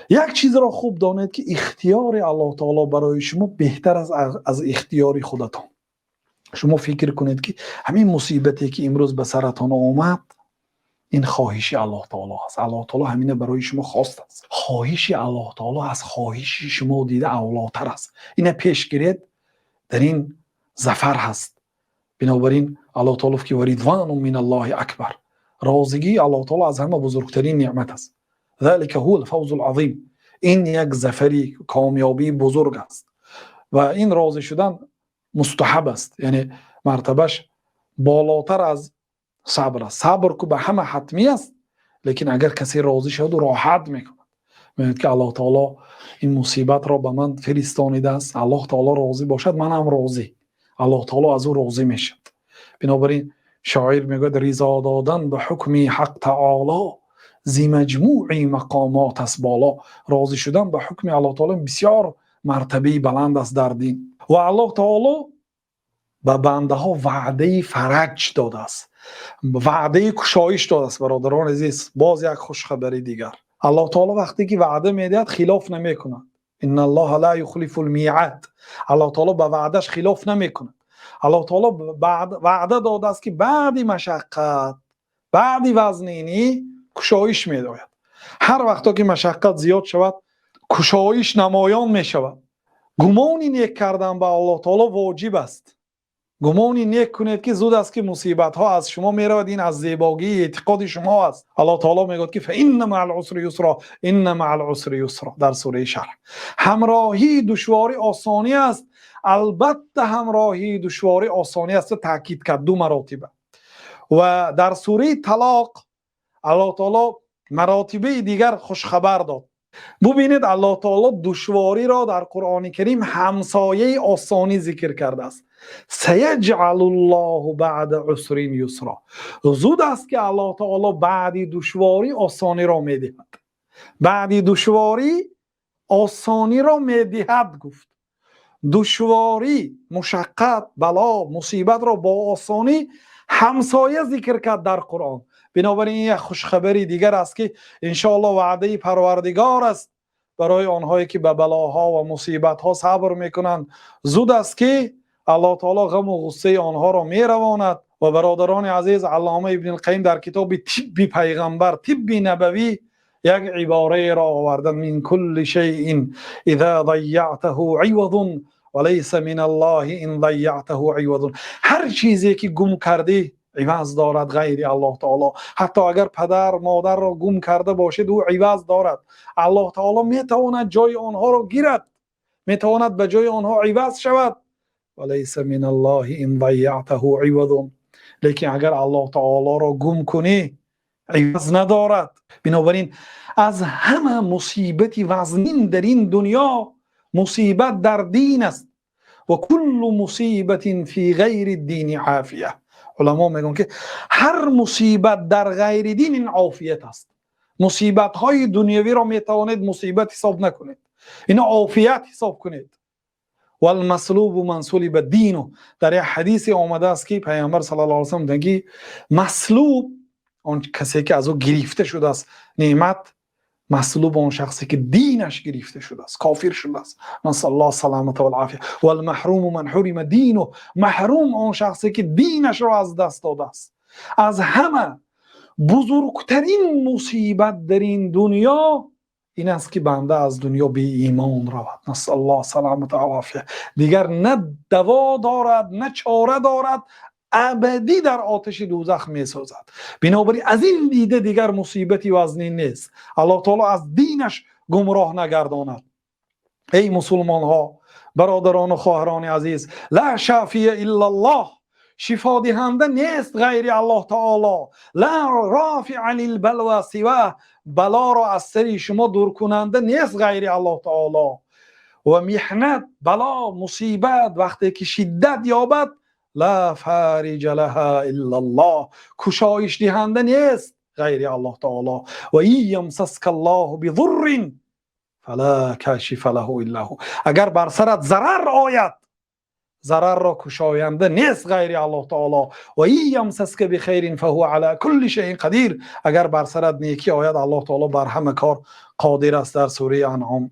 Як чизро хуб донед, ки ихтиёри Аллоҳ таоло барои шумо беҳтар аст аз ихтиёри худатон. Шумо фикр кунед, ки ҳамин мусибате, ки имрӯз ба саратон омад, ин хоҳиши Аллоҳ таоло аст. Аллоҳ таоло ҳамина барои шумо хостааст. Хоҳиши Аллоҳ таоло аз хоҳиши шумо дида авлотар аст. Ина пеш гиред, дар ин зафар ҳаст. Бинобар ин Аллоҳ таоло ки ورضوان من الله أكبر, розигии Аллоҳ таоло аз ҳама бузургтарин неъмат аст. ذلك هو الفوز العظيم. Ин як зафари комёбии бузург аст ва ин розӣ шудан мустаҳаб аст, яъне мартабаш болотар аз сабр аст. Сабр ку ба ҳама ҳатмӣ аст, лекин агар касе розӣ шавад, роҳат мекунад, мегӯяд, ки Аллоҳ таоло ин мусибатро ба ман фиристонидааст, Аллоҳ таоло розӣ бошад, манам розӣ, Аллоҳ таоло аз ӯ розӣ мешавад. Бинобар ин шоир мегӯяд: ризо додан ба ҳукми Ҳақ таоло зи маҷмӯи мақомот аст боло. Розӣ шудан ба ҳукми Аллоҳ таоло бисёр мартабаи баланд аст дар дин. Ва Аллоҳ таоло ба бандаҳо ваъдаи фараҷ додааст, ваъдаи кушоиш додааст. Бародарони азиз, боз як хушхабари дигар: Аллоҳ таоло вақте ки ваъда медиҳад, хилоф намекунад. إن الله لا يخلف الميعاد. Аллоҳ таоло ба ваъдаш хилоф намекунад. Аллоҳ таоло ваъда додааст, ки баъди машаққат, баъди вазнинӣ кушоиш медояд. Ҳар вақто ки машаққат зиёд шавад, кушоиш намоён мешавад. Гумони нек кардан ба Аллоҳ таоло воҷиб аст. Гумони нек кунед, ки зуд аст, ки мусибатҳо аз шумо меравад. Ин аз зебогии эътиқоди шумо аст. Аллоҳ таоло мегӯяд, ки فإن مع العسر يسرا، إن مع العسر يسرا дар сураи Шарҳ. Ҳамроҳии душворӣ осонӣ аст, албатта ҳамроҳии душворӣ осонӣ аст, таъкид кард ду маротиба. Ва дар сураи Талоқ Аллоҳ таоло маротибаи дигар хушхабар дод. Бубинед, Аллоҳ таоло душвориро дар Қуръони Карим ҳамсояи осонӣ зикр кардааст. سيجعل الله بعد عسر يسرا. Зуд аст, ки Аллоҳ таоло баъди душворӣ осониро медиҳад. Баъди душворӣ осониро медиҳад, гуфт. Душворӣ, мушаққат, бало, мусибатро бо осонӣ ҳамсоя зикр кард дар Қуръон. Бинобар ин як хушхабари дигар аст, ки иншоаллоҳ ваъдаи Парвардигор аст барои онҳое, ки ба балоҳо ва мусибатҳо сабр мекунанд. Зуд аст, ки Аллоҳ таоло ғаму ғуссаи онҳоро меравонад. Ва бародарони азиз, Аллома Ибнилқайим дар китоби Тибби пайғамбар, Тибби Набавӣ, як ибораеро овардан: من كل شيء إذا ضيعته عوض وليس من الله إن ضيعته عوض. Ҳар чизе ки гум кардӣ, иваз дорад ғайри Аллоҳ таоло. Ҳатто агар падар модарро гум карда бошед, ӯ иваз дорад. Аллоҳ таоло метавонад ҷои онҳоро гирад, метавонад ба ҷои онҳо иваз шавад. وليس من الله إن ضيعته عوض. Лекин агар Аллоҳ таолоро гум кунӣ, иваз надорад. Бинобар ин аз ҳама мусибати вазнин дар ин дунё мусибат дар дин аст. وكل مصيبة في غير الدين عافية. Уламо мегӯянд, ки ҳар мусибат дар ғайри дин ин офият аст. Мусибатҳои дунявиро метавонед мусибат ҳисоб накунед, ино офият ҳисоб кунед. والمسلوب من سلب دينه. Дар як ҳадисе омадааст, ки Пайғамбар صلى الله عليه وسلم гуфтанд, ки маслуб он касе, ки аз ӯ гирифта шудааст неъмат, маслуб он шахсе, ки динаш гирифта шудааст, кофир шудааст. نسأل الله السلامة والعافية. والمحروم من حرم دينه. Маҳрум он шахсе, ки динашро аз даст додааст. Аз ҳама бузургтарин мусибат дар ин дунё ин аст, ки банда аз дунё беимон равад. نسأل الله السلامة والعافية. Дигар на даво дорад, на чора дорад, абадӣ дар оташи дӯзах месӯзад. Бинобар ин аз ин дида дигар мусибати вазнин нест. Аллоҳ таоло аз динаш гумроҳ нагардонад. Эй мусулмонҳо, бародарону хоҳарони азиз, لا شافي إلا الله. Шифодиҳанда нест ғайри Аллоҳ таоло. لا رافع للبلوى سواه. Балоро аз сари шумо дуркунанда нест ғайри Аллоҳ таоло. Ва меҳнат, бало, мусибат вақте ки шиддат ёбад, لا فارج لها إلا الله. Кушоишдиҳанда нест ғайри Аллоҳ таоло. وإن يمسسك الله بضر فلا كاشف له إلا هو. Агар бар сарат зарар ояд, Зарарро кушоянда нест ғайри Аллоҳ таоло. Ва ямсаска бихайрин фаҳува ала кулли шайъин қадир. Агар бар сарат некӣ ояд, Аллоҳ таоло бар ҳама кор қодир аст, дар сураи Анъом.